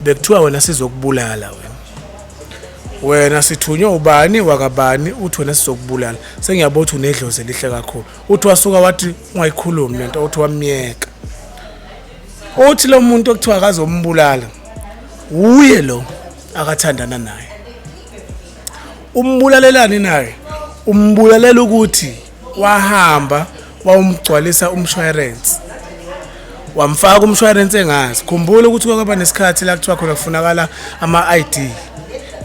Bekuthiwa wena sizokubulala wena. Wena sithunywe ubani wakabani uthi wena sizokubulala. Sengiyabona ukuthi unedlozi elihle kakhulu. Uthi wasuka wathi ungayikhulumi lento uthi wamyeka. Uthi lo muntu okuthiwa akazombulala uye lo akathandana naye. Umbulalelani naye? Umbulalela ukuthi wahamba wawumgcwalisa umshwarensi wamfaka umshwarensi engazi. Khumbula ukuthi kwaba nesikhathi la kuthiwa khona kufunakala ama-ID.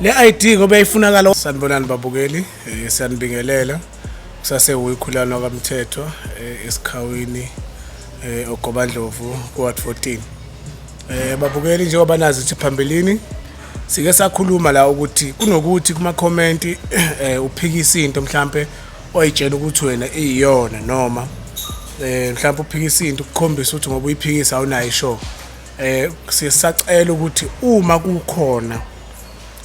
Le ID ngoba ifunakala. Sanibonani babukeli, siyanibingelela. Kusasewuyikhulana kwaMthetho esikhawini oGobandlovu ku-Ward 14. Babukeli njengoba nazi ukuthi phambilini sike sakhuluma la ukuthi kunokuthi kuma-comment uphikisa into mhlampe oyitshela ukuthi wena iyiyona noma mhlawumbe uphikisa into ukukhombisa ukuthi ngoba uyiphikisa awunayo ishow. Sisacela ukuthi uma kukhona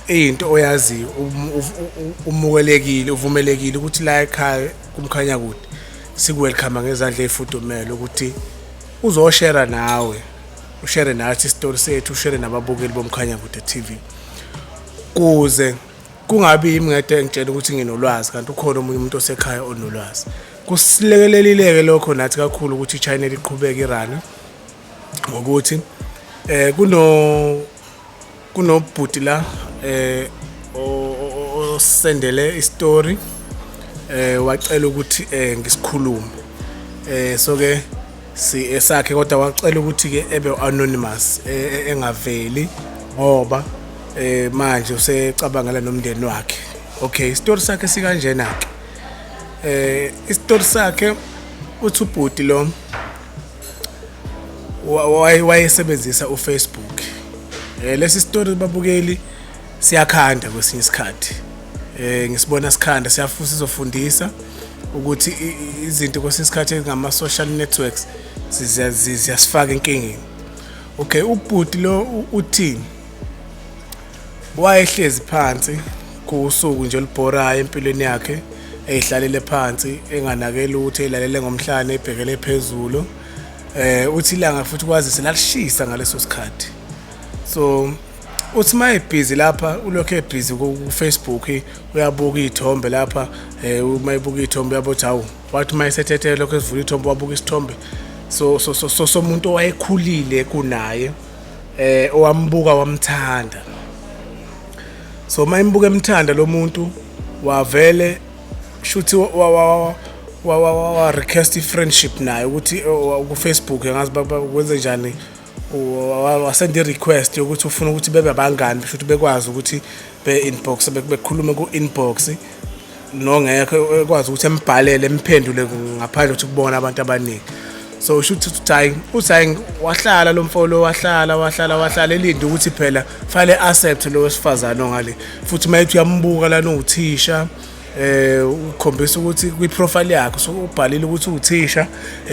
into oyaziyo umukelekile uvumelekile ukuthi la ekhaya kumkhanya kude siku-welcome ngezandla ey'fudumele ukuthi uzoshera nawe ushere nathi isitori sethu ushere nababukeli bomkhanya kude TV kuze kungabi yimi ngedwa engitshela ukuthi nginolwazi kanti ukhona omunye umuntu osekhaya onolwazi. Kusilekelelile-ke lokho nathi kakhulu ukuthi i-channel iqhubeke irane ngokuthi kunobhuti la osendele istory wacela ukuthi ngisikhulume so ke si esakhe kodwa wacela ukuthi ke ebe anonymous engaveli ngoba manje usecabangela nomndeni wakhe. Okay, isitori sakhe sikanjena ke. Isitori sakhe uthi ubhuti lo wayesebenzisa uFacebook. Lesi story babukeli siyakhanda kwesinye isikhathi. Ngisibona sikhanda siyafusa sizofundisa ukuthi izinto kwesinye isikhathi ezingama social networks ziyasifaka enkingeni. Okay, ubhuti lo uthini? Wayehlezi phansi kusuku nje olubhorayo empilweni yakhe eyihlalele phansi enganake lutho elalele ngomhlane ebhekele phezulu. Uthi ilanga futhi kwazise lalishisa ngaleso sikhathi. So uthi mayebhizi lapha ulokhu ebhizi ku-Facebook uyabuka iy'thombe lapha uma ebuka iy'thombe uyabona ukuthi hawu wathi uma esethethe lokhu evula iy'thombe wabuka isithombe so so so so somuntu owayekhulile kunaye owambuka wamthanda. So uma embuka emthanda lo muntu wavele shuthi wa request i-friendship naye ukuthi ku-Facebook angazi kwenze njani wasend i-request yokuthi ufuna ukuthi bebe abangani shuthi bekwazi ukuthi be-inbox bekhulume ku-inbox nongekho ekwazi ukuthi embhalele emphendule ngaphandle ukuthi kubona abantu abaningi. So usho ukuthi hayi uthi hayi wahlala lo mfo lo wahlala wahlala wahlala elinde ukuthi phela fanele accept lo wesifazane ongale futhi mayethi uyambuka lana uwuthisha ukhombisa ukuthi kwi-profile yakhe so ubhalile ukuthi uwuthisha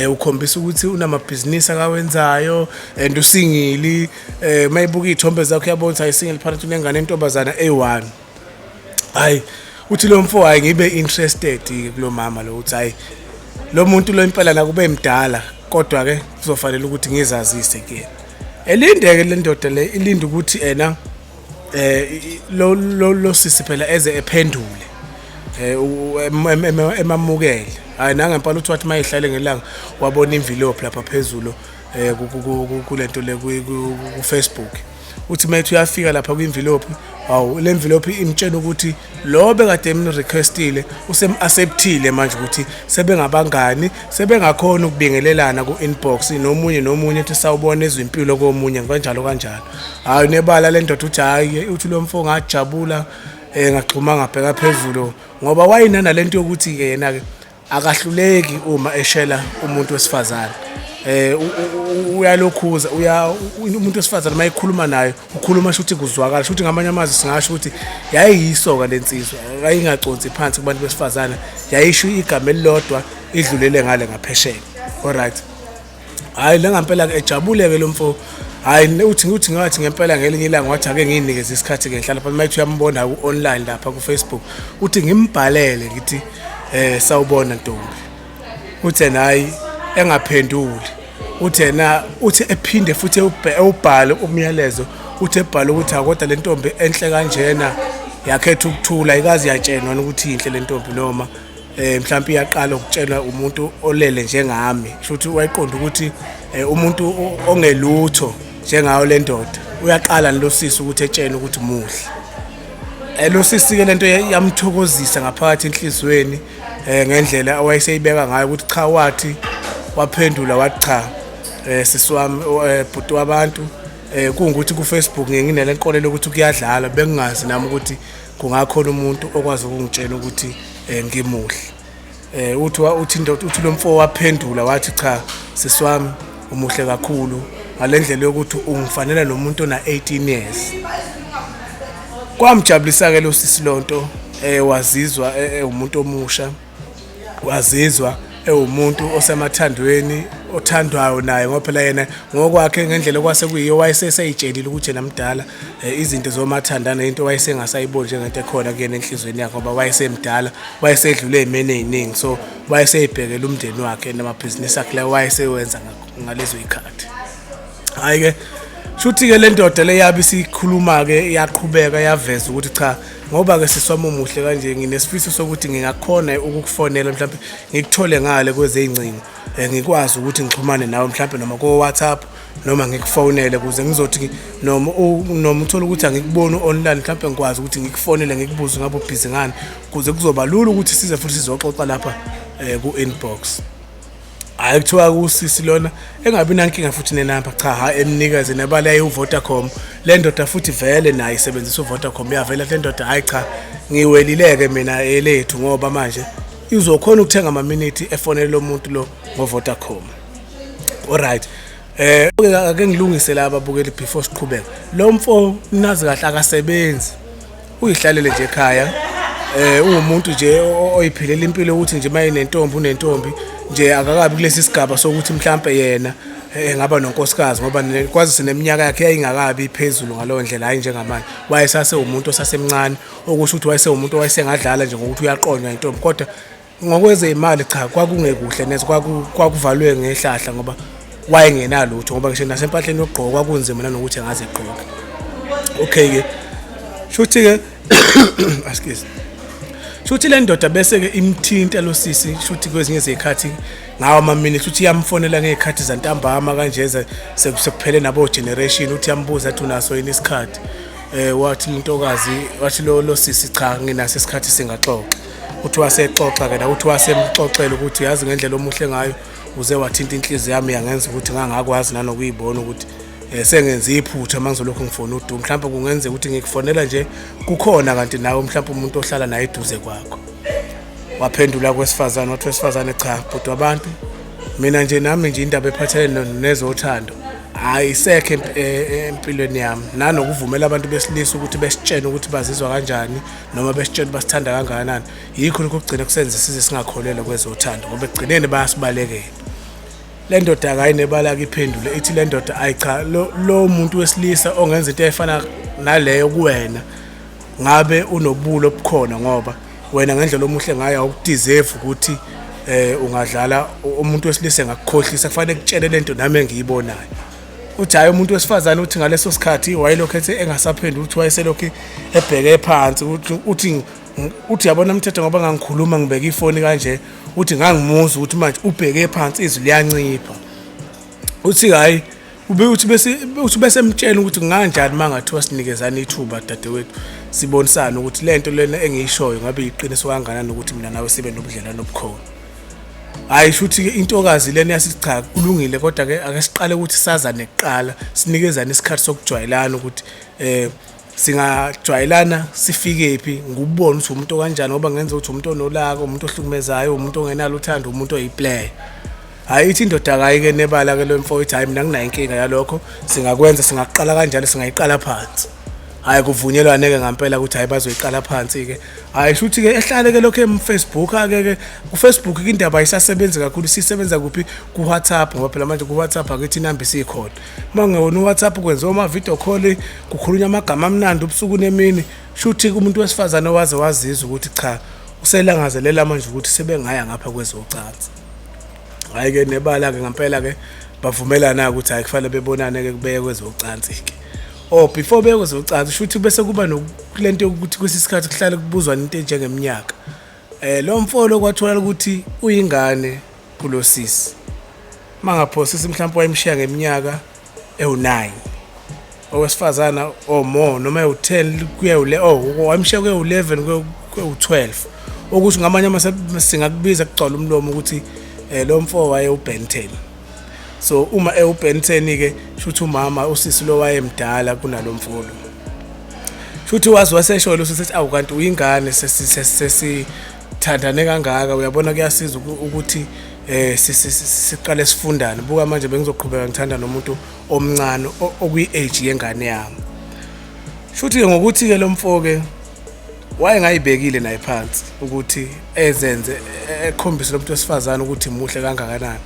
ukhombisa ukuthi unamabhizinisi akawenzayo and usingili mayibuka iy'thombe zakhe uyabona ukuthi hayi single parent unengane entombazana eyi-1. Hayi uthi lo mfo hayi ngibe interested ke kulo mama lo uthi hayi lo muntu lo impela nakube mdala kodwa ke kuzofanele ukuthi ngizazise kuyena. Elindeke le ndoda le ilinde ukuthi ena lo lo lo sisi phela eze ephendule emamukele. Hayi nangempela uthi wathi mayihlale ngelanga wabona envelope lapha phezulu kulento le ku Facebook. Uthi mayethi uyafika lapha kwi-envelope hawu le envelope imtshela ukuthi lo bekade emrequestile usem-acceptile manje ukuthi sebengabangani sebengakhona ukubingelelana ku-inbox nomunye nomunye ethi sawubona ezwimpilo komunye kanjalo kanjalo. Hayi nebala le ndoda uthi hayi uthi lo mfo ngajabula ngagxuma ngabheka phezulu ngoba wayinana lento yokuthi ke yena ke akahluleki uma eshela umuntu wesifazane. Uyalokhuza uya umuntu wesifazane mayekhuluma naye ukhuluma shuthi kuzwakala shuthi ngamanye amazwi singasho ukuthi yayiyisoka lensizwa yayingaconsi phansi kubantu besifazane yayisho igama elilodwa idlulele ngale ngaphesheya. Alright, hayi la ngempela ke ejabule ke lo mfo hayi uthi ngathi ngempela ngelinye ilanga wathi ake ngiyinikeze isikhathi ke ngihlala phansi mayithi uyambona ku online lapha ku Facebook uthi ngimbhalele ngithi sawubona ntombi. Uthi yena hayi engaphenduli uthi yena uthi ephinde futhi ewubhale umyalezo Uthi ebhala ukuthi akodwa le ntombi enhle kanjena yakhetha ukuthula, ayikaze yatshenwa ukuthi inhle le ntombi, noma mhlawumbe iyaqala ukutshelwa umuntu olele njengami. Kusho ukuthi wayiqonda ukuthi umuntu ongelutho njengayo le ndoda uyaqala nalosisi ukuthi etshene ukuthi muhle. Lo sisi ke lento yamthokozisa ngaphakathi enhliziyweni ngendlela awayeseyibeka ngayo ukuthi cha, wathi waphendula wathi cha, sisi wami, bhuti wabantu, kungukuthi ku Facebook ngiye nginale nkolelo ukuthi kuyadlalwa, bengingazi nami ukuthi kungakhona umuntu okwazi ukungitshela ukuthi ngimuhle. Uthi uthi indoda, uthi lo mfo waphendula wathi cha, sisi wami, umuhle kakhulu ngalendlela yokuthi ungifanele nomuntu ona 18 years. Kwamjabulisa ke lo sisi lonto, wazizwa umuntu omusha, wazizwa ewumuntu osemathandweni, othandwayo naye, ngoba phela yena ngokwakhe ngendlela okwase kuyiyo wayeseseyitshelile ukuthi yena mdala, izinto zomathandana into wayesengasayiboni njengento ekhona kuyena enhliziyweni yakhe, ngoba wayesemdala, wayesedlule ey'meni ey'ningi, so wayeseyibhekela umndeni wakhe namabhizinisi akhe lawo wayesewenza ngalezo y'khathi. Hhayi-ke, shuthi-ke le ndoda le yabe isikhuluma-ke, yaqhubeka yaveza ukuthi cha, ngoba-ke sisi wami omuhle kanje, nginesifiso sokuthi ngingakhona ukukufonela, mhlawumbe ngikuthole ngale kwezey'ngcingo, ngikwazi ukuthi ngixhumane nawe mhlawumbe noma ko-WhatsApp noma ngikufonele, ukuze ngizothi noma uthole ukuthi angikuboni online, mhlawumbe ngikwazi ukuthi ngikufonele ngikubuze ngabe ubhizi ngani, ukuze kuzoba lula ukuthi size futhi sizoxoxa lapha ku-inbox. Hhayi, kuthiwa usisi lona engabi nankinga futhi nenamba, cha, hhayi, emnikeze nebala yayiwu-Vodacom le ndoda, futhi vele naye isebenzisa u-Vodacom. Yavela le ndoda, hhayi cha, ngiwelile-ke mina elethu, ngoba manje izokhona ukuthenga amaminithi efonele lo muntu lo ngo-Vodacom. Alright, ake ngilungise la ababukeli before siqhubeka. Lo mfo nazi kahle akasebenzi, uyihlalele nje ekhaya, uwumuntu nje oyiphilela impilo ukuthi nje mayinentombi unentombi nje, akakabi kulesi sigaba sokuthi mhlambe yena engaba nonkosikazi, ngoba kwazi sineminyaka yakhe yayingakabi phezulu ngalowo ndlela, hayi njengamanje. Wayesase umuntu osasemncane, okusho ukuthi wayesewumuntu owayesengadlala nje ngokuthi uyaqonywa intombi, kodwa ngokwezeyimali cha, kwakungekuhle neze, kwakuvalwe ngehlahla, ngoba wayengenalutho, ngoba ngisho nasempahleni yokugqoka kwakunzima nanokuthi engaze egqoke. Okay-ke, shuthi-ke, excuse, shuthi le ndoda bese-ke imthinta lo sisi, shuthi kwezinye izikhathi ngawo amaminithi uthi iyamfonela ngey'khathi zantambama kanje sekuphele nabo-generation, uthi iyambuza athi unaso yini isikhathi. Wathi intokazi, wathi lo sisi cha, nginaso isikhathi, singaxoxa. Uthi wasexoxa ke la, uthi wasemxoxela ukuthi yazi ngendlela omuhle ngayo uze wathinta inhliziyo yami, yangenza ukuthi ngangakwazi nanokuyibona ukuthi sengenze iphutha uma ngizolokhu ngifona udu, mhlawumbe kungenzeka ukuthi ngikufonela nje kukhona kanti nawe mhlawumbe umuntu ohlala naye eduze kwakho. Waphendula kwesifazane, wathi wesifazane cha, bhuti wabantu, mina nje nami nje indaba ephathelene nezothando ayisekho empilweni yami, nanokuvumela abantu besilisa ukuthi besitshene ukuthi bazizwa kanjani noma besitshene basithanda kangakanani, yikho lokho kugcina kusenza size singakholelwa kwezothando, ngoba ekugcineni bayasibalekela. Le ndoda akayinebala-ke iphendule ithi le ndoda ayi cha, lo muntu wesilisa ongenza into efana naleyo kuwena ngabe unobulo obukhona, ngoba wena ngendlela omuhle ngayo awukudeserve ukuthi ungadlala umuntu wesilisa engakukhohlisa, kufanele kutshele lento nami engiyibonayo. Uthi hhayi, umuntu wesifazane uthi ngaleso sikhathi wayelokhu ethi engasaphenduli, uthi wayeselokhu ebheke phansi, uthi yabona mthetho, ngoba ngangikhuluma ngibeke ifoni kanje, uthi ngangimuzwa ukuthi manje ubheke phansi, izwi liyancipha. Uthi hhayi, ube uthi bese uthi bese emtshela ukuthi kunganjani uma ngathiwa sinikezana ithuba dadewethu, sibonisane ukuthi lento lena engiyishoyo ngabe iqiniso kangakanani, ukuthi mina nawe sibe nobudlelwano obukhona. Hhayi, shuthi-ke intokazi lena yasithi cha, kulungile, kodwa-ke ake siqale ukuthi sazane kuqala, sinikezane isikhathi sokujwayelana ukuthi singajwayelana sifikephi, ngikubone ukuthi umuntu okanjani, ngoba ngenza ukuthi umuntu onolaka, umuntu ohlukumezayo, umuntu ongenalo uthando, umuntu oyiplayer. Hhayi, ithi indoda akayi-ke nebala-ke lo mfo, ithi hhayi, mina nginayo inkinga yalokho, singakwenza, singaqala kanjalo, singayiqala phansi. Hhayi, kuvunyelwane-ke ngampela ukuthi hhayi, bazoyiqala phansi-ke. Hhayi, shuthi-ke ehlale-ke lokhu em-Facebook-ke ku-Facebook-ke indaba ayisasebenzi kakhulu, isisebenza kuphi? Ku-WhatsApp, ngoba phela manje ku-WhatsApp akithi inamba isikhona. Uma kungewona u-WhatsApp kwenziwa ama-video call, kukhulunywa amagama amnandi ubusuku nemini. Shuthi umuntu wesifazane waze wazizwa ukuthi cha, uselangazelela manje ukuthi sebengaya ngapha kwezocansi. Hhayi-ke nebala-ke ngampela-ke bavumelana-ke ukuthi hhayi, kufanele bebonane-ke kubeye kwezocansi-ke. Oh, before beyozocansi, shuthi bese kuba nokulento yokuthi kwesisikhathi kuhlale kubuzwa into enjengeminyaka. Lo mfo lo kwatholakala ukuthi uyingane kulosisi. Mangaphosisi mhlawumbe wayemshiya ngeminyaka ewu-9 owesifazana or more, noma ewu-10 kuye ule, oh, wayemshiya kuye u-11 kuye u-12, ukuthi ngamanye singakubiza kugcwala umlomo ukuthi lo mfo waye uBen 10. So uma ewuBen 10 ke, shuthi umama usisi lo wayemdala kunalo mfo lo. Shuthi wazi wasesho lo sithi, "Awu, kanti uyingane, sesithandane kangaka, uyabona kuyasiza ukuthi siqale sifundane. Buka manje bengizoqhubeka ngithanda nomuntu omncane okwi age yengane yami." Shuthi ke ngokuthi ke lo mfo ke wayengayibekile naye phansi ukuthi ezenze ekhombise lo muntu wesifazane ukuthi muhle kangakanani.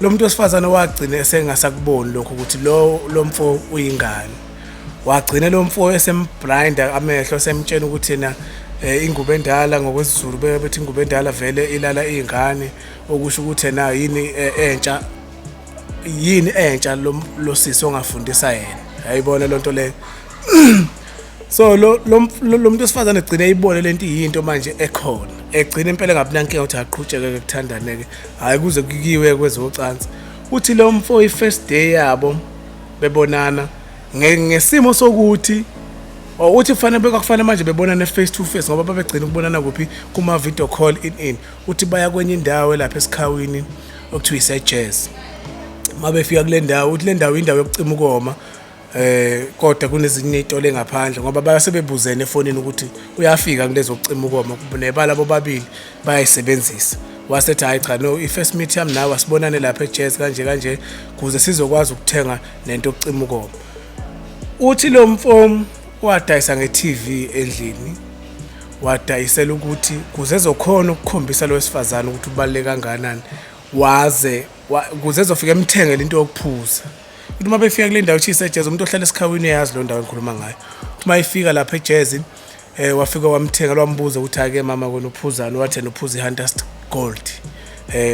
Lo muntu wesifazane wagcina esengasakuboni lokho ukuthi lo mfo uyingane. Wagcina lo mfo esemblinda amehlo, esemtshela ukuthi yena ingubo endala, ngokwesiZulu bethi ingubo endala vele ilala izingane, okusho ukuthi yena yini entsha, yini entsha lo sisi ongafundisa yena. Yayibona lonto leyo. So lo muntu wesifazane egcine eyibone lento iyinto manje ekhona, egcine impela engabi nankinga ukuthi aqhutsheke kuthandane-ke, hhayi kuze kuyiwe kwezocansi. Uthi lo mfo i-first day yabo bebonana ngesimo sokuthi or uthi kufanele bekakufanele manje bebonane face to face, ngoba babegcina ukubonana kuphi, kuma video call in. Uthi baya kwenye indawo lapha esikhawini okuthiwa ise-Jazz. Uma befika kule ndawo, uthi le ndawo indawo yokucima ukoma, kodwa kunezinye izitolo engaphandle, ngoba basebebuzene efonini ukuthi uyafika kulezo kucima ukoma, nebala bobabili bayayisebenzisa. Wasethi, "Hayi cha, no, i-first meet yami nawe asibonane lapha eJazz kanje kanje, kuze sizokwazi ukuthenga nento yokucima ukoma." Uthi lo mfo wadayisa nge-TV endlini, wadayisela ukuthi kuze ezokhona ukukhombisa lo wesifazane ukuthi ubaluleke kangakanani, waze kuze ezofika emthengele into yokuphuza. Uthi uma befika kule ndawo ethise eJazz, umuntu ohlala esikhawini uyazi leyo ndawo engikhuluma ngayo. Uthi uma efika lapha eJazz, wafika wamthengela, wambuza ukuthi, "Ake mama, kona uphuzani?" Wathi yena uphuza i-Hunters Gold.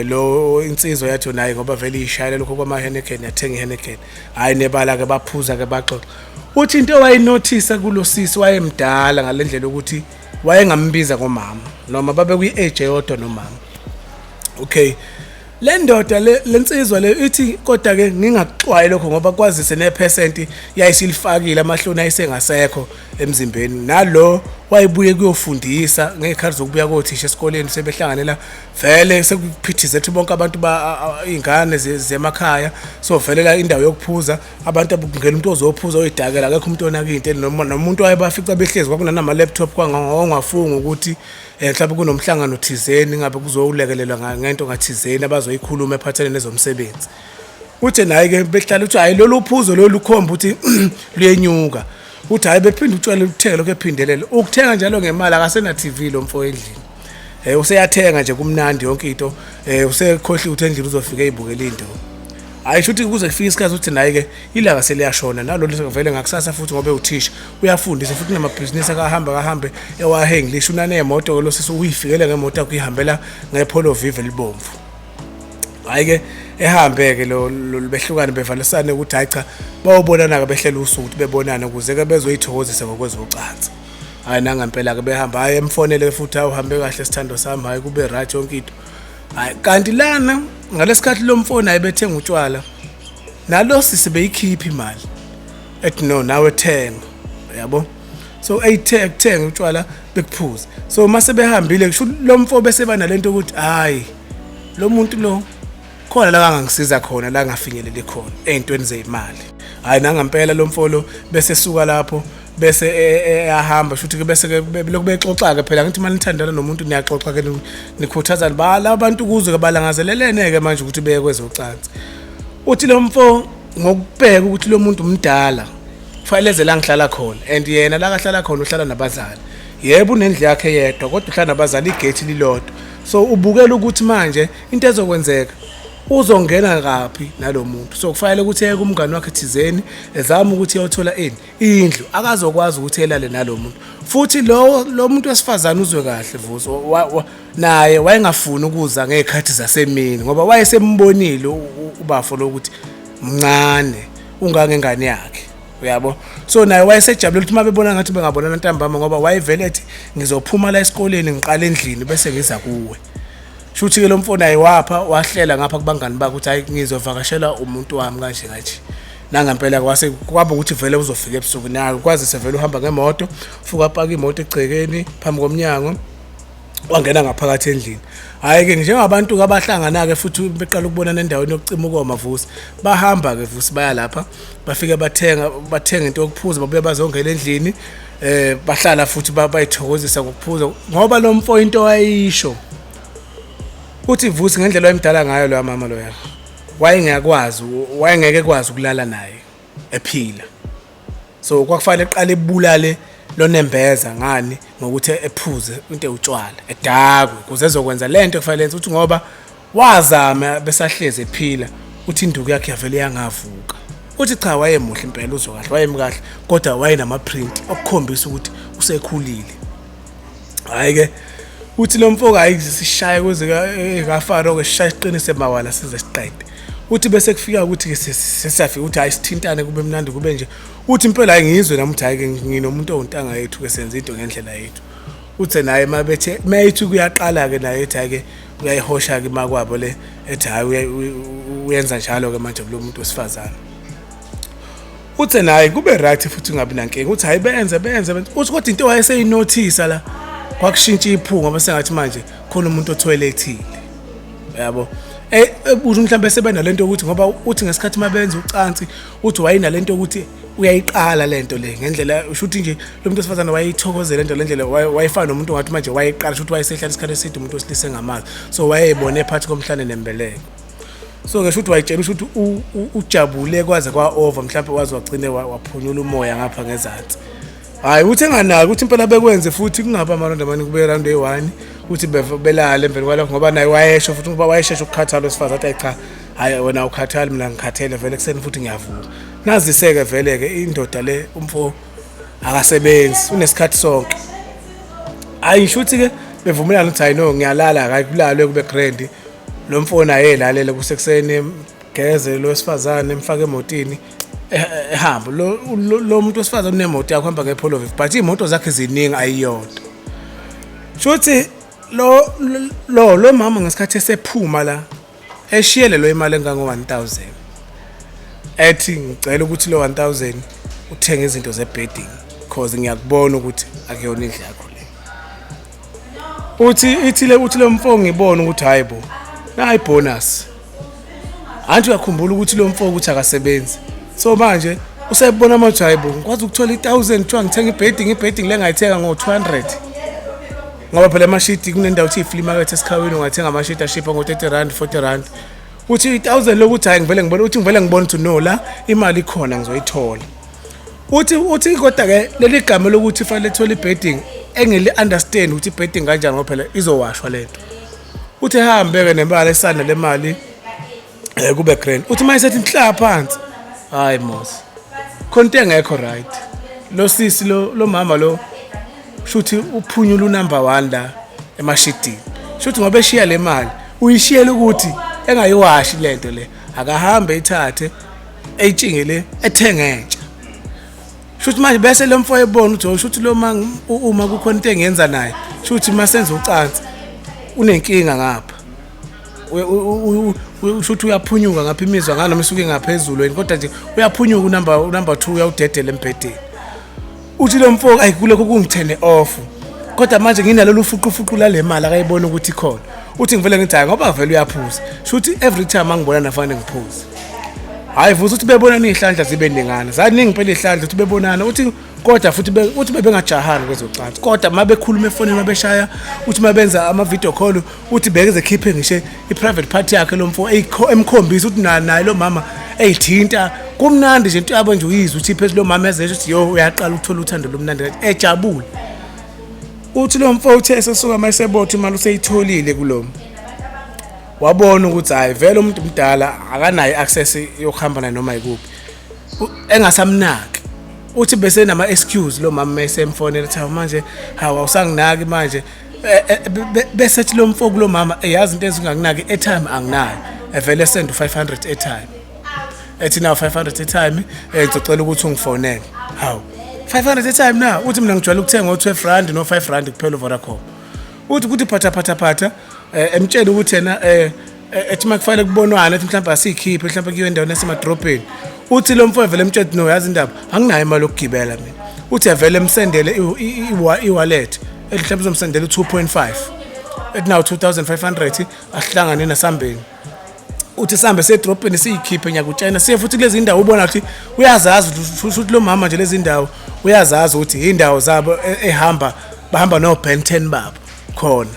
Lo insizwa yathi naye ngoba vele ishayela lokho kwama Heineken, yathenga iHeineken. Hayi, nebala ke baphuza ke, baxoxa. Uthi into wayinothisa kulo sisi, wayemdala ngalendlela ukuthi wayengambiza ngomama noma babe kwi-age eyodwa nomama. Okay, le ndoda le, lensizwa le ithi, kodwa ke ngingakuxwayi lokho, ngoba kwazise nephesenti yayisilifakile, amahloni ayisengasekho emzimbeni, nalo wayebuye kuyofundisa ngey'khathi zokubuya kothisha esikoleni, sebehlanganela vele sekuphithize ethi bonke abantu iy'ngane zemakhaya. So vele la indawo yokuphuza abantu, kungena umuntu ozophuza oyidakela, akekho umuntu onaka into, noma nomuntu wayebafica behlezi, kwakunanama-laptop, kwangafunga ukuthi mhlawumbe kunomhlangano thizeni, ngabe kuzolekelelwa ngento ngathizeni abazoyikhuluma ephathelene nezomsebenzi. Uthi naye-ke behlala, uthi hhayi, lolu phuzo lolu khomba ukuthi luyenyuka. Uthi hhayi, bephinde utshwala, ukuthenga lokhu, ephindelela ukuthenga njalo ngemali. Akasena TV lo mfo endlini, useyathenga nje, kumnandi yonke into, usekhohliwe ukuthi endlini uzofika eyibukela into. Hayi, shuthi kuze kufike isikhathi ukuthi naye-ke ilanga seliyashona nalo vele ngakusasa futhi, ngoba ewuthisha uyafundisa futhi kunamabhizinisi, akahamba akahambe ewahengilisha unanemoto-ke lo sisi, uyifikele ngemoto yakho, uyihambela ngePolo Vivo elibomvu. Hhayi-ke, ehambe-ke lo behlukane, bevalisane ukuthi hhayi cha, bayobonana-ke, behlela usuku ukuthi bebonane ukuze-ke bezoyithokozisa ngokwezocansi. Hhayi, nangempela-ke behamba, hhayi, emfonele futhi, "Hawu, uhambe kahle sithando sami, hhayi, kube right yonke into." Hhayi, kanti lana ngalesikhathi lo mfo naye bethenga utshwala, nalo sisi beyikhipha imali, ethi, "No, nawe thenga," yabo. So eyithenga, kuthenga utshwala, bekuphuza. So mase behambile, kusho lo mfo bese banalento ukuthi hayi, lo muntu lo khona la angangisiza khona, la ngafinyeleli khona ey'ntweni zey'mali. Hhayi, nangempela lo mfo lo bese suka lapho, bese eyahamba. Shuthi ke bese ke lokhu bexoxa-ke phela, ngithi uma nithandana nomuntu niyaxoxa-ke, nikhuthazane ba la bantu kuze-ke balangazelelene-ke manje ukuthi beye kwezocansi. Uthi lo mfo ngokubheka ukuthi lo muntu mdala, kufanele eze la ngihlala khona, and yena la kahlala khona uhlala nabazali. Yebo, unendlu yakhe yedwa, kodwa uhlala nabazali, igate lilodwa. So ubukela ukuthi manje into ezokwenzeka, uzongena kaphi nalo muntu. So kufanele ukuthi eye kumngani wakhe thizeni, ezama ukuthi eyothola ini, indlu, akazokwazi ukuthi elale nalo muntu. Futhi lo muntu wesifazane, uzwe kahle Vusi, naye wayengafuni ukuza ngey'khathi zasemini, ngoba wayesembonile ubafo lo ukuthi mncane ungangengane yakhe. Uyabo, so naye wayesejabule ukuthi uma bebona ngathi bengabonana ntambama, ngoba wayevele ethi ngizophuma la esikoleni ngiqale endlini bese ngiza kuwe. Shuthi-ke lo mfo naye wapha wahlela ngapha kubangani bakhe ukuthi hhayi, ngizovakashela umuntu wami kanje kanje. Nangempela kwase kwaba ukuthi vele uzofika ebusuku, naye kwazise vele uhamba ngemoto, ufika wapaka imoto egcekeni phambi komnyango, wangena ngaphakathi endlini. Hhayi-ke njengabantu-ke abahlangana-ke futhi beqala ukubonana endaweni yokucima ukoma, Vusi, bahamba-ke Vusi baya lapha, bafike bathenga bathenga into yokuphuza, babuye bazongena endlini, bahlala futhi bayithokozisa ngokuphuza, ngoba lo mfo into wayisho uthi Vusi ngendlela wayemdala ngayo loya mama loya, wayengakwazi, wayengeke ekwazi ukulala naye ephila. So kwakufanele eqale ebulale lonembeza ngani ngokuthi ephuze into ewutshwala, edakwe, ukuze ezokwenza lento ekufanele yenze. Uthi ngoba wazama besahlezi ephila, uthi induku yakhe yavele yangavuka. Uthi cha, wayemuhle impela, uzwe kahle, wayemkahle, kodwa wayenama-print okukhombisa ukuthi usekhulile. Hhayi-ke uthi lo mfo hhayi, sishaye kuze kafaro-ke, sishaye siqinise mawala size siqede. Uthi bese kufika ukuthi-ke sesiyafika ukuthi hhayi sithintane kube mnandi kube nje. Uthi impela hhayi ngizwe nami ukuthi hhayi-ke nginomuntu owuntanga yethu-ke, senza into ngendlela yethu. Uthe naye uma bethe uma ethi kuyaqala-ke naye ethi hhayi-ke uyayihosha-ke imakwabo le, ethi hhayi uyenza njalo-ke manje kulo muntu wesifazane. Uthe naye kube right futhi ungabi nankinga. Uthi hhayi benze benze benze. Uthi kodwa into wayeseyinothisa la kwakushintsha iphunga ngoba sengathi manje khona umuntu othoyilethile. Yabo. Uthi mhlawumbe sebenalento yokuthi, ngoba uthi ngesikhathi mabenza ucansi uthi wayenalento yokuthi uyayiqala lento le ngendlela, usho ukuthi nje lo muntu wesifazane wayeyithokozela lento le ndlela, wayefana nomuntu ongathi manje wayeqala, sho ukuthi wayesehlala isikhathi eside umuntu wesilisa engamazi, so wayeyibone phakathi komhlane nembeleko. So ngisho ukuthi wayitshela, usho ukuthi ujabule kwaze kwa-over, mhlawumbe waze wagcine waphunyula umoya ngapha ngezansi. Hhayi uthi enganaki ukuthi impela bekwenze futhi kungaba amaround amane, kube round eyi-1, ukuthi belale emveni kwalokho, ngoba naye wayesho futhi ngoba wayeshesha ukukhathala wesifazane, athi cha hhayi wena awukhathali, mina ngikhathele vele ekuseni futhi ngiyavuka. Nazise-ke vele-ke indoda le, umfo akasebenzi, unesikhathi sonke. Hhayi ngisho ukuthi-ke bevumelana ukuthi hhayi no ngiyalala, hhayi kulalwe kube grand. Lo mfo naye elalele kusekuseni, geze lo wesifazane, emfake emotini, ehambe. Lo muntu wesifazane unemoto yakhe, uhamba nge-Polo Vivo, but iy'moto zakhe ziningi, ayiyodwa. Shuthi lo lo lo mama ngesikhathi esephuma la eshiyele lo imali engango-1000, ethi ngicela ukuthi lo 1000 uthenge izinto ze-bedding, cause ngiyakubona ukuthi akuyona indlu yakho le. Uthi ithile, uthi lo mfo ngibona ukuthi hayi bo, nayi bonus. Anti uyakhumbula ukuthi lo mfo ukuthi akasebenzi, so manje usebona manje hayi bo, ngikwazi ukuthola i-1000 kuthiwa ngithenga i-bedding, i-bedding le ngayithenga ngo-200, ngoba phela amashidi kunendawo ukuthi i-flea market esikhawini, ungathenga amashidi ashipha ngo-30 rand, 40 rand. Uthi i-1000 lokuthi hayi ngivele ngibone, uthi ngivele ngibone ukuthi no la imali ikhona ngizoyithola. Uthi kodwa-ke leli gama lokuthi fanele ethole i-bedding, engeli-understand ukuthi i-bedding kanjani, ngoba phela izowashwa lento. Uthi ehambe-ke nemali esanda le mali, kube grand. Uthi uma esethi nhla phansi, hhayi mos, khona into engekho right. Lo sisi lo lo mama lo shuthi uphunyula unumber 1 la emashidini, shuthi ngoba eshiya le mali uyishiyela ukuthi engayiwashi lento le, akahambe eyithathe eyitshinge le ethenge entsha. Shuthi manje bese lo mfo ebona ukuthi shuthi lo uma kukhona into engiyenza naye, shuthi uma senza ucansi unenkinga ngapha, shuthi uyaphunyuka ngapha imizwa ngalo noma isuke ngaphezulu yini, kodwa nje uyaphunyuka unumber 2 uyawudedela embhedeni. Uthi lo mfo ayi kulokho kungithene off, kodwa manje nginalolu fuqufuqu lale mali akayibona ukuthi ikhona. Uthi ngivele ngithi hayi ngoba vele uyaphuza, shuthi every time angibona nafane ngiphuze. Hhayi vusa, uthi bebonana iy'hlandla zibe ningana, zaningi impela iy'hlandla, uthi bebonana, uthi kodwa futhi uthi bebengajahani kwezocansi, kodwa uma bekhuluma efonini, uma beshaya, uthi uma benza ama-video call, uthi beke khiphe ngisho i-private part yakhe lo mfo emkhombisa ukuthi naye lo mama eyithinta kumnandi nje into yabo nje, uyizwe uthi phezulu lo mama ezesho ukuthi yo uyaqala ukuthola uthando lomnandi ejabule. Uthi lo mfo uthe esesuka uma esebotha imali useyitholile kulo, wabona ukuthi hhayi vele umuntu mdala akanayo i-access yokuhamba naye noma yikuphi, engasamnaki. Uthi bese nama-excuse lo mama esemfonela ethi hawu manje hawu awusanginaki manje, bese ethi lo mfo kulo mama eyazi into ezingakunaki, airtime anginayo, evele send u-500 airtime. Ethi nawu 500 airtime, ngizocela ukuthi ungifonele. Hawu, 500 airtime na? Uthi mina ngijwayele ukuthenga ngo-12 rand no-5 rand kuphela uVodacom. Uthi kuthi phatha phatha phatha, emtshela ukuthi yena ethi makufanele kubonwane, ethi mhlawumbe asiyikhiphe, mhlawumbe kuyiwe endaweni yasemadrobheni. Uthi lo mfo vele emtshela ukuthi no, yazi indaba, anginayo imali yokugibela mina. Uthi avele emsendele i-wallet, ethi mhlawumbe uzomsendela u-2.5, ethi nawu 2500, ahlangane nasambeni. Uthi sihambe sedrobheni siyikhiphe, ngiyakutshena, siye futhi kulezi ndawo ubona ukuthi uyazazi ukuthi lo mama nje lezi ndawo uyazazi ukuthi indawo zabo ehamba bahamba no Ben 10 babo khona.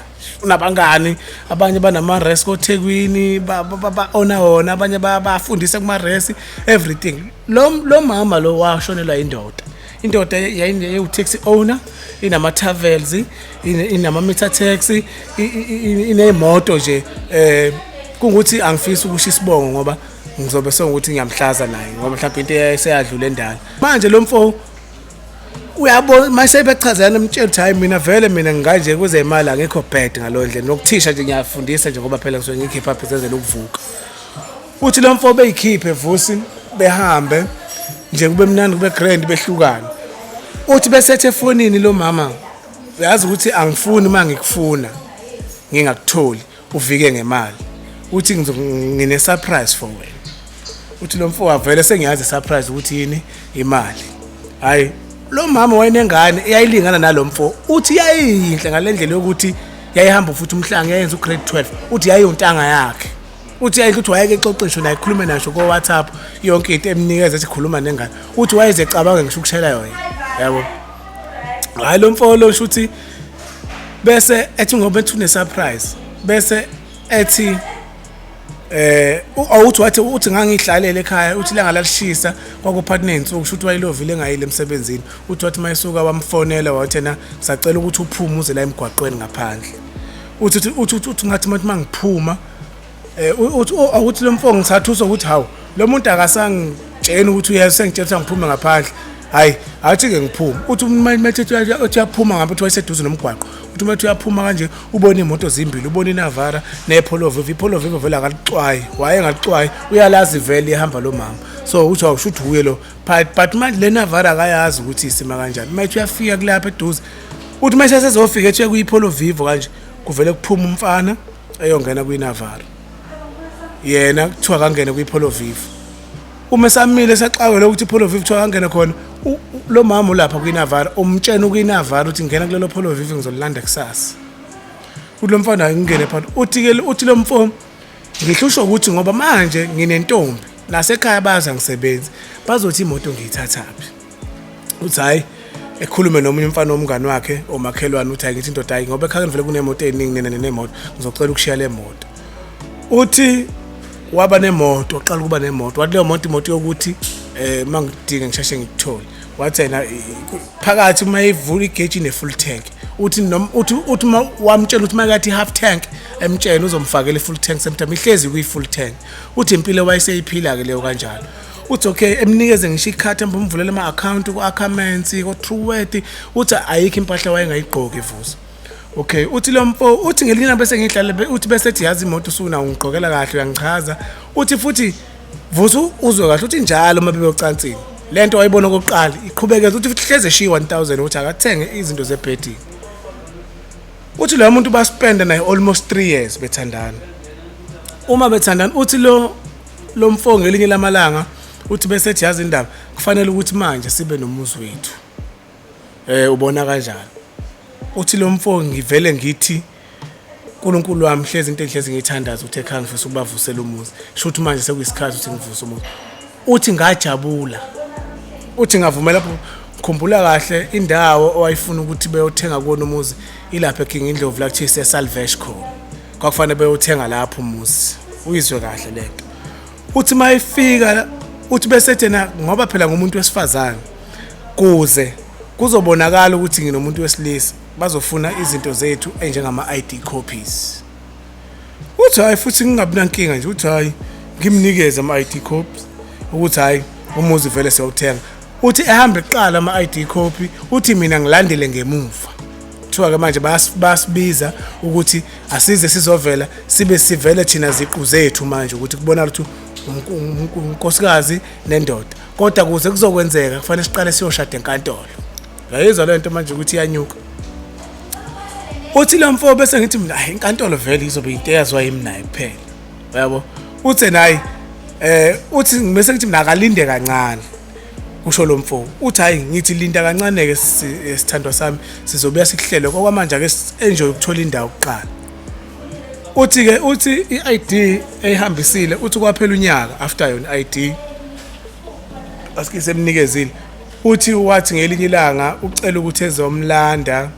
Unabangani abanye banama-res koThekwini, ba-ona wona, abanye bafundisa kuma-res, everything. Lo mama lo washonelwa indoda. Indoda yayiwu-taxi owner, inama-travels, inama-meter taxi, iney'moto nje. Kungukuthi angifisi ukusho isibongo ngoba ngizobe sengukuthi ngiyamhlaza naye, ngoba mhlawumbe into eseyadlula endala. Manje lo mfo uyabona mase bechazelana, emtshela ukuthi hayi, mina vele mina nginganje kuze imali angikho bad ngalo ndlela, nokuthisha nje ngiyafundisa nje ngoba phela ngisuke ngikhipha phezezela ukuvuka. Uthi lo mfo beyikhiphe Vusi, behambe nje kube mnandi, kube grand, behlukane. Uthi besethe efonini lo mama, uyazi ukuthi angifuni uma ngikufuna ngingakutholi uvike ngemali, uthi ngine surprise for wena. Uthi lo mfo wavele sengiyazi surprise ukuthi yini, imali. Hayi, lo mama wayenengane eyayilingana nalo mfo. Uthi yayiyinhle ngalendlela yokuthi yayihamba futhi umhlanga, yayenza ugrade 12. Uthi yayiwuntanga yakhe. Uthi yayinhle, uthi wayeke exoxe naye, khulume nasho ko WhatsApp, yonke into emnikeza, ethi khuluma nengane. Uthi wayeze ecabanga ngisho ukushela yona, yabo. Hayi, lo mfo lo shuthi bese ethi ngoba ethi une surprise, bese ethi awuthi wathi uthi ngangihlalele ekhaya. Uthi ilanga lalishisa, kwakuphathi nezinsuku, shuthi wayilovile engayile emsebenzini. Uthi wathi mayisuka wamfonela, wathi yena sacela ukuthi uphume uze la emgwaqweni ngaphandle. Uthi ngathi mathi mangiphuma, uthi awuthi lo mfo ngisathusa ukuthi hawu, lo muntu akasangitsheni ukuthi uyeza, sengitshela ukuthi angiphume ngaphandle. Hayi, athi ke ngiphume. Uthi umethethe uthi uyaphuma ngapha, uthi wayeseduze nomgwaqo. Uthi uma ethi uyaphuma kanje, ubona imoto zimbili, ubona iNavara nePolo Vivo. IPolo Vivo vele akalixwayi, wayengalixwayi, uyalazi vele ihamba lo mama, so uthi awusho ukuthi uye lo, but manje le Navara akayazi ukuthi isima kanjani. Uma ethi uyafika kulapha eduze, uthi uma esesezofika ethi uya kuyiPolo Vivo kanje, kuvele kuphuma umfana eyongena kwiNavara, yena kuthiwa kangene kwiPolo Vivo. Uma esamile saxawela ukuthi iPolo Vivo kuthiwa kangene khona, lo mama ulapha kwiNavara, umtshena ukwiNavara uthi ngena kulelo Polo Vivo, ngizolilanda kusasa. Uthi lo mfana ngingene phakathi. Uthi ke uthi lo mfo ngihlushwa ukuthi ngoba manje nginentombi nasekhaya baza ngisebenzi, bazothi imoto ngiyithathaphi. Uthi hayi, ekhulume nomunye umfana womngani wakhe omakhelwane, uthi hayi, ngithi indoda hayi, ngoba ekhaya vele kunemoto eziningi nene nemoto, ngizocela ukushiya le moto. Uthi waba nemoto, waqala ukuba nemoto. Wathi leyo moto imoto yokuthi mangidinga ngisheshe ngikuthole. Wathi yena phakathi uma ivula igeji ine full tank. Uthi noma uthi uma wamtshela ukuthi makathi half tank, emtshela uzomfakela i-full tank sometime, ihlezi kuyi full tank. Uthi impilo wayeseyiphila ke leyo kanjalo. Uthi okay, emnikeze ngisho ikhadi, emvulela ama-account ku-Ackermans, ko-Truworth. Uthi ayikho impahla wayengayigqoki Vusi. Okay, uthi lo mfo uthi ngelinye ilanga bese ngihlale, uthi bese ethi yazi imoto usuna ungigqokela kahle, uyangichaza. Uthi futhi Vusi uzwe kahle, uthi njalo uma bebeocansini lento wayibona okokuqala iqhubeke. Uthi futhi hleze eshiye 1000 ukuthi akathenge izinto zebhedini. Uthi lo muntu baspenda naye almost 3 years bethandana. Uma bethandana, uthi lo mfo ngelinye lamalanga uthi bese ethi yazi indaba, kufanele ukuthi manje sibe nomuzi wethu, ubona kanjani? Uthi lo mfo ngivele ngithi uNkulunkulu wami, hlezi into enhlezi ngiyithandaza ukuthi ekhaya ngifisa ukubavusela umuzi, sho ukuthi manje sekuyisikhathi ukuthi ngivuse umuzi. Uthi ngajabula, uthi ngavumela. Khumbula kahle indawo owayifuna ukuthi beyothenga kuwona umuzi ilapha eKing Indlovu, la kuthiwa iseSalvesh khona, kwakufanele beyothenga lapho umuzi. Uyizwe kahle lento. Uthi mayifika, uthi bese thena ngoba phela ngumuntu wesifazane, kuze kuzobonakala ukuthi nginomuntu wesilisa, bazofuna izinto zethu enjengama ID copies. Uthi hayi, futhi ngingabi nankinga nje. Uthi hayi, ngimnikeze ama ID copies ukuthi hayi, umuzi vele siyawuthenga. Uthi ehambe kuqala ama ID copy, uthi mina ngilandele ngemuva. Kuthiwa ke manje bayasibiza ukuthi asize sizovela, sibe sivele thina ziqu zethu manje ukuthi kubonakala ukuthi Unkosikazi nendoda, kodwa kuze kuzokwenzeka kufanele siqale siyoshada enkantolo. Uyayizwa le nto manje ukuthi iyanyuka. Uthi lo mfo bese ngithi mina, hayi, inkantolo vele izobe into eyaziwa yimi naye kuphela, uyabo. Uthe nayi uthi bese ngithi mina akalinde kancane, kusho lo mfo. Uthi hayi, ngithi linda kancane ke, sithandwa sami, sizobuya sikuhlele. Okwamanje ake enjoy ukuthola indawo kuqala. Uthi ke, uthi i-ID eyihambisile, uthi kwaphela unyaka after yona i-ID asike semnikezile. Uthi wathi ngelinye ilanga ucela ukuthi ezomlanda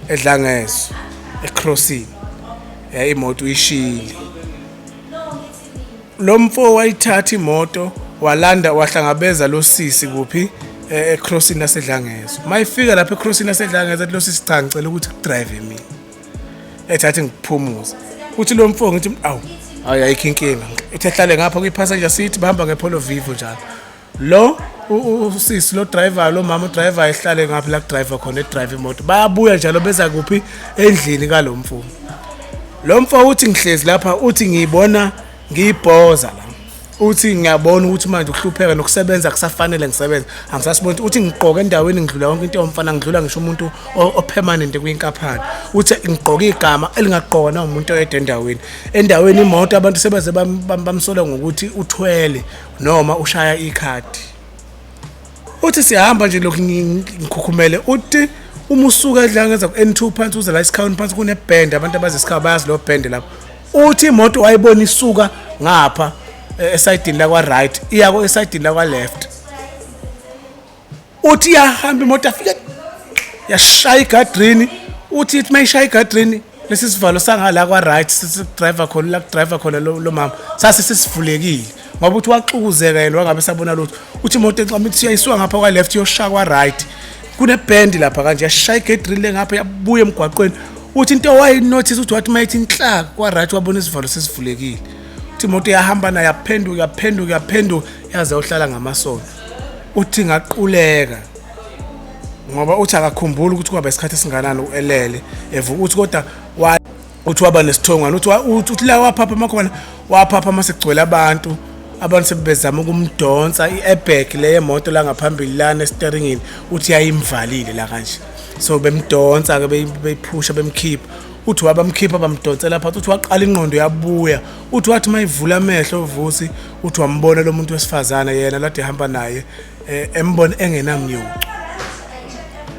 eDlangezwa ecrossing, imoto uyishile. Lo mfo wayithatha imoto, walanda, wahlangabeza lo sisi kuphi? Ecrossing laseDlangezwa. Mayifika lapha ecrossing laseDlangezwa, athi lo sisi, cha, ngicela ukuthi kudrive mina, ethathe ngiphumuze. Uthi lo mfo, ngithi awu, hayi, ayikho inkinga. Uthi ehlale ngapha kwi-passenger seat, bahamba ngePolo Vivo njalo. Lo usisi lo driver, lo mama udriver, ehlale ngapha la kudriver khona, edrive imoto. Bayabuya njalo, beza kuphi? Endlini kalo mfo. Lo mfo uthi ngihlezi lapha, uthi ngiyibona ngiyibhoza la. Uthi ngiyabona ukuthi manje ukuhlupheka nokusebenza kusafanele ngisebenze, angisasiboni. Uthi ngigqoke endaweni, ngidlula yonke into yomfana, ngidlula ngisho umuntu opermanent kwinkampani. Uthi ngigqoke igama elingagqokwa nawumuntu oyedwa endaweni. Endaweni imoto, abantu sebeze bamsola ngokuthi uthwele noma ushaya ikhadi. Uthi siyahamba nje, lokhu ngikhukhumele. Uthi uma usuka eDlangeza ku-N2 phansi uze la esikhawini phansi, kunebhende, abantu abazi isikhawu bayazi lo bhende lapho. Uthi imoto wayibona isuka ngapha esayidini lakwa-right, iya esayidini lakwa-left. Uthi iyahamba imoto, yafika yashaya igadrini. Uthi ithi mayishaya igadrini, lesi sivalo sangala kwa-right driver khona, la driver khona lo mama, sase sesivulekile, ngoba uthi waxukuzeka yena, wangabe sabona lutho. Uthi imoto encama ithi iyayisuka ngapha kwa-left, iyoshaya kwa-right, kunebhendi lapha kanje, yashaya igedrini le ngapha, yabuya emgwaqweni. Uthi into wayinothisa, uthi wathi mayithi inhlaka kwa-right, wabona isivalo sesivulekile. Uthi imoto yahamba nayo, yaphenduka, yaphenduka, yaphenduka, yaze yohlala ngamasondo. Uthi ngaquleka, ngoba uthi akakhumbuli ukuthi kwaba isikhathi esinganani uelele evuka. Uthi kodwa uthi waba nesithongwane. Uthi uthi la waphapha amakhona, waphapha mase kugcwele abantu, abantu sebezama ukumdonsa. I-airbag le yemoto la ngaphambili lana esiteringini, uthi yayimvalile la kanje, so bemdonsa ke, beyiphusha, bemkhipha. Uthi wabamkhipha, bamdonsela phansi. Uthi waqala ingqondo yabuya. Uthi wathi mayivula amehlo Vusi, uthi wambona lo muntu wesifazane yena lade ehamba naye, embona engenamnyucu.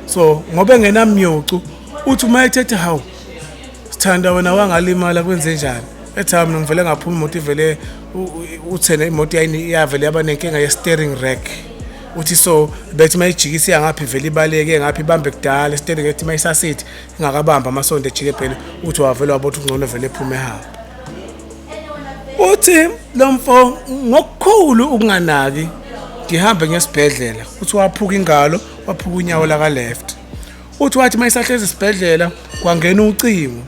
So ngoba engenamnyucu, uthi uma ethethe, hawu sithanda, wena wangalimala, kwenze njani? Ethi hawu, mina ngivele ngaphuma, imoto ivele uthene imoto yavele yaba nenkinga ye-steering rack. Uthi so bethi mayijikisa iya ngapha, ivele ibaleke ngapha, ibambe kudala steering. Ethi mayisasithi ingakabamba amasondo, ejike phela. Uthi wavele wabona ukuthi ngcono vele ephume ehamba. Uthi lo mfo, ngokukhulu ukunganaki, ngihambe ngesibhedlela. Uthi waphuka ingalo, waphuka unyawo la ka-left. Uthi wathi mayisahlezi esibhedlela, kwangena ucingo,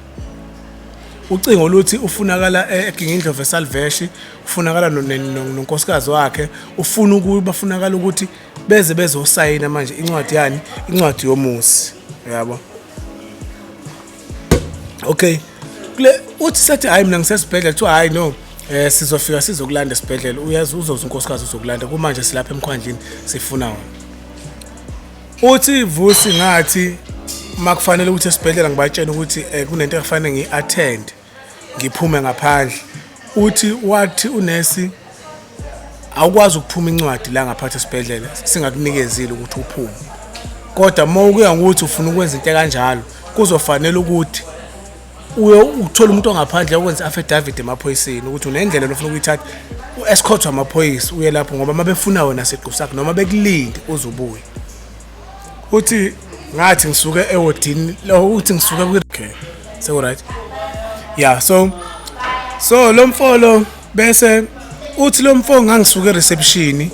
ucingo luthi ufunakala eGingindlovu eSalveshi, ufunakala nonkosikazi wakhe, ufuna ukuba bafunakala ukuthi beze bezosayina manje incwadi yani, incwadi yomuzi, yabo. Okay, kule uthi sethi hayi, mina ngisesibhedlela. Kuthiwa hayi, no, sizofika sizokulanda esibhedlela, uyazi uzoza unkosikazi uzokulanda, kumanje silapha emkhwandlini sifuna wona. Uthi Vusi, ngathi makufanele ukuthi esibhedlela ngibatshela ukuthi kunento ekufanele ngi-attend, ngiphume ngaphandle. Uthi wathi unesi, awukwazi ukuphuma, incwadi la ngaphathi esibhedlela singakunikezile ukuthi uphume, kodwa uma ukuya ngokuthi ufuna ukwenza into kanjalo, kuzofanele ukuthi uye uthola umuntu ongaphandle okwenza affidavit emaphoyiseni ukuthi unendlela ofuna ukuyithatha, u-escort amaphoyisa uye lapho, ngoba uma befuna wena siqu sakho noma bekulinde uze ubuye. Uthi ngathi ngisuke ewodini lo, uthi ngisuke kwi, okay, seku right, yeah. So lo mfolo bese uthi lo mfo, ngangisuke ereception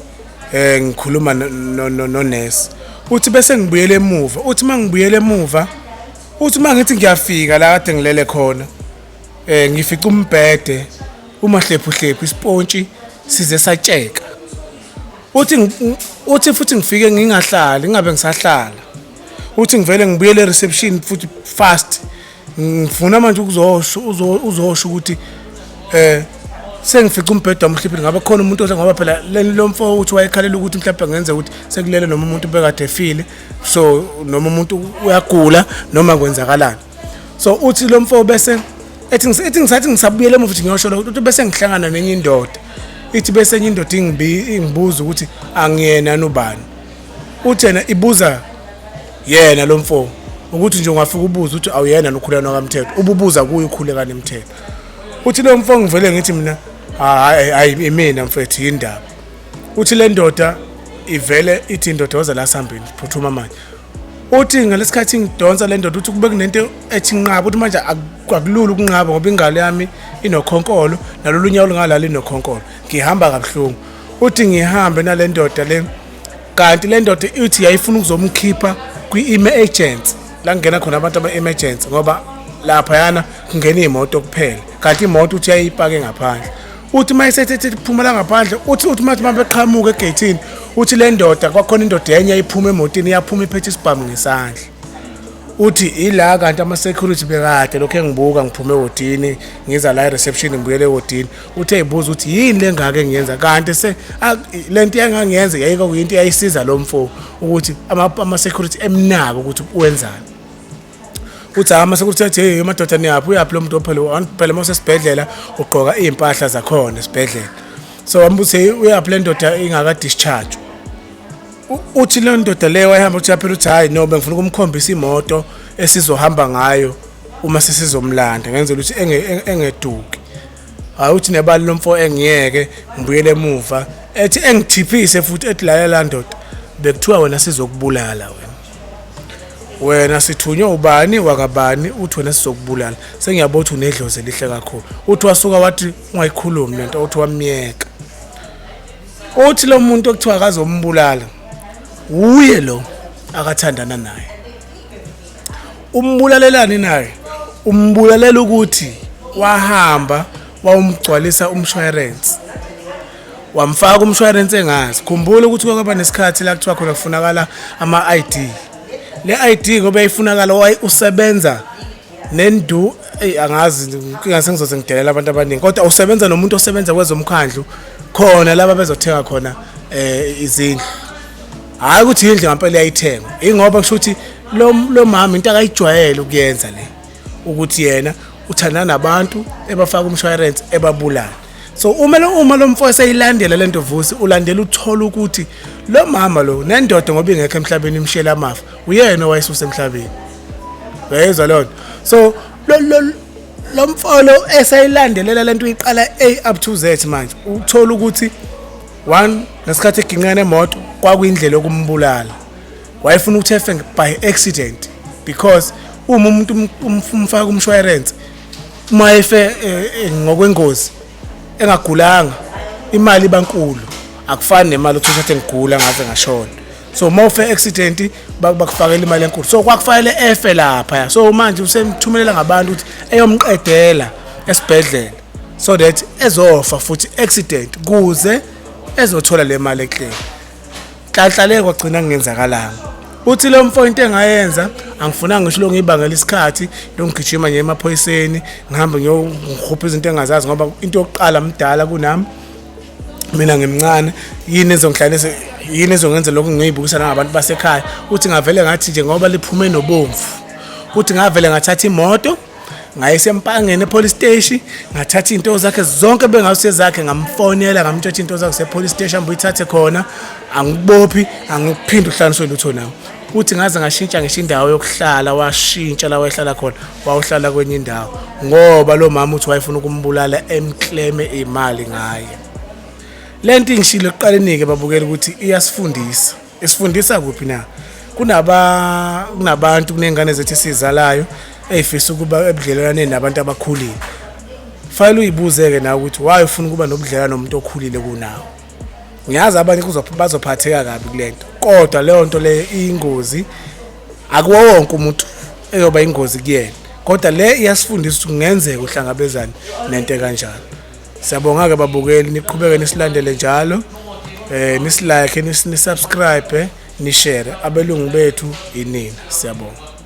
ngikhuluma no nurse. Uthi bese ngibuyele emuva. Uthi mangibuyele emuva, uthi mangithi ngiyafika la kade ngilele khona, ngifica umbhede uma hlephu hlephu, isipontshi size satsheka. Uthi futhi ngifike ngingahlali, ngingabe ngisahlala. Uthi ngivele ngibuyele e-reception futhi fast, ngifuna manje ukuzosho uzosho ukuthi Sengifica umbhedo wami uhliphile, ngabe khona umuntu ohle, ngoba phela lo mfo uthi wayekhalela ukuthi mhlawumbe kungenzeka ukuthi sekulele noma umuntu bekade efile, so noma umuntu uyagula noma kwenzakalani. So uthi lo mfo bese ethi ngisathi ngisabuyela emuva ukuthi ngiyosho lokho, uthi bese ngihlangana nenye indoda, ithi bese enye indoda ingibuza ukuthi angiyena nobani. Uthi yena ibuza yena lo mfo ukuthi nje ungafika ubuza ukuthi awuyena nokhulana kamthetho, ububuza kuye ukhulekana emthetho. Uthi lo mfo ngivele ngithi mina hayi hayi imina mfethu, yindaba. Uthi le ndoda ivele ithi indoda woza la sihambeni, phuthuma manje. Uthi ngalesikhathi ngidonsa le ndoda, uthi kube kunento ethi nqaba, uthi manje akulula ukunqaba ngoba ingalo yami inokhonkolo nalolu nyawo lungalala inokhonkolo, ngihamba kabuhlungu. Uthi ngihambe nale ndoda le, kanti le ndoda ithi yayifuna ukuzomkhipha kwi-emergency la kungena khona abantu aba-emergency, ngoba laphayana kungena iy'moto kuphela, kanti imoto uthi yayipake ngaphandle. Uthi uma esethi phumela ngaphandle, uthi uma beqhamuka egeyithini, uthi le ndoda kwakhona indoda enye iphuma emotini, iyaphuma iphethe isibhamu ngesandla. Uthi ila kanti ama-security bekade lokhu engibuka ngiphume ewodini ngiza la e-reception ngibuyele ewodini. Uthi eyibuza ukuthi yini le ngaka engiyenza, kanti se le nto engangiyenza yayikuyinto eyayisiza lo mfo ukuthi ama-security emnaka ukuthi wenzani. Uthi hhayi ama-security athi hey madoda niyaphi, uyaphi lo muntu ophela phela uma usesibhedlela ugqoka iy'mpahla zakhona esibhedlela. So wambuza hey uyaphi le ndoda ingaka-discharge. Uthi le ndoda leyo wayehamba uthi yaphela, uthi hhayi no bengifuna ukumkhombisa imoto esizohamba ngayo uma sesizomlanda ngenzela ukuthi engeduki. Hhayi uthi nebali lomfo engiyeke ngibuyele emuva, ethi engithiphise futhi ethi lalela ndoda bekuthiwa wena sizokubulala wena, wena sithunywe ubani wakabani, uthi wena sizokubulala, sengiyabona ukuthi unedlozi elihle kakhulu. Uthi wasuka wathi ungayikhulumi lento, uthi wamyeka. Uthi lo muntu okuthiwa akazombulala uye lo akathandana naye. Umbulalelani naye? Umbulalela ukuthi wahamba wawumgcwalisa umshwarensi, wamfaka umshwarensi engazi. Khumbula ukuthi kwaba nesikhathi la kuthiwa khona kufunakala ama-ID. Le ID ngoba yayifunakala usebenza nendu, eyi angazi inkinga sengizoze ngidelela abantu abaningi, kodwa usebenza nomuntu osebenza kwezomkhandlu khona laba bezothenga khona izindlu. Hhayi ukuthi indlu ngampela iyayithengwa, ingoba kusho ukuthi lo mama into akayijwayele ukuyenza le, ukuthi yena uthandana nabantu ebafaka umshwarensi ebabulala. So uma lo mfo eseyilandela lento Vusi, ulandela uthola ukuthi lo mama lo nendoda ngoba ingekho emhlabeni imshiyela amafa, uyena owayesuse emhlabeni. Uyayizwa leyo nto? So lo mfo lo eseyilandelela lento uyiqala A up to Z manje, uthola ukuthi one ngesikhathi eginqene nemoto kwakuyindlela yokumbulala. Wayefuna ukuthi efe by accident, because uma umuntu umfaka umshwarensi uma efe ngokwengozi engagulanga imali ibankulu, akufani nemali uthi uthathe ngigula ngaze ngashona. So uma ufe accident bakufakela imali enkulu, so kwakufanele efe lapha. So manje usemthumelela ngabantu ukuthi eyomqedela esibhedlela so that ezofa futhi accident kuze ezothola le mali eclaim. Nhlanhla le kwagcina kungenzakalanga. Uthi lo mfo into engayenza angifunanga ngisho lo ngibangela isikhathi longigijima nje emaphoyiseni ngihambe ngiyongihupha izinto engazazi, ngoba into yokuqala mdala kunami, mina ngimncane, yini ezongihlalisa, yini ezongenza lokhu ngiyibukisa nangabantu basekhaya. Uthi ngavele ngathi nje ngoba liphume nobomvu, uthi ngavele ngathatha imoto ngayise empangeni epolice station, ngathatha izinto zakhe zonke bengawuse zakhe, ngamfonela ngamtshela into zakhe sepolice station, hamba uyithathe khona, angikubophi angikuphinde uhlanganiswe lutho nawe. Uthi ngaze ngashintsha ngisho indawo yokuhlala, washintsha la wayehlala khona wawuhlala kwenye indawo, ngoba lo mama uthi wayefuna ukumbulala emkleme imali ngaye. Le nto ingishilo ekuqaleni-ke babukela ukuthi iyasifundisa. Isifundisa kuphi na? Kunabantu, kuney'ngane zethu esiy'zalayo ey'fisa ukuba ebudlelwaneni nabantu abakhulile. Fanele uyibuze-ke nawe ukuthi why ufuna ukuba nobudlelwane nomuntu okhulile kunawe. Ngiyazi abanye bazophatheka kabi kule nto, kodwa leyo nto leyo iyingozi. Akuwo wonke umuntu eyoba ingozi kuyena, kodwa le iyasifundisa ukuthi kungenzeka uhlangabezane nento ekanjalo. Siyabonga-ke babukeli, niqhubeke nisilandele njalo, nisilike, nisubscribe, nishare. Abelungu bethu inina. Siyabonga.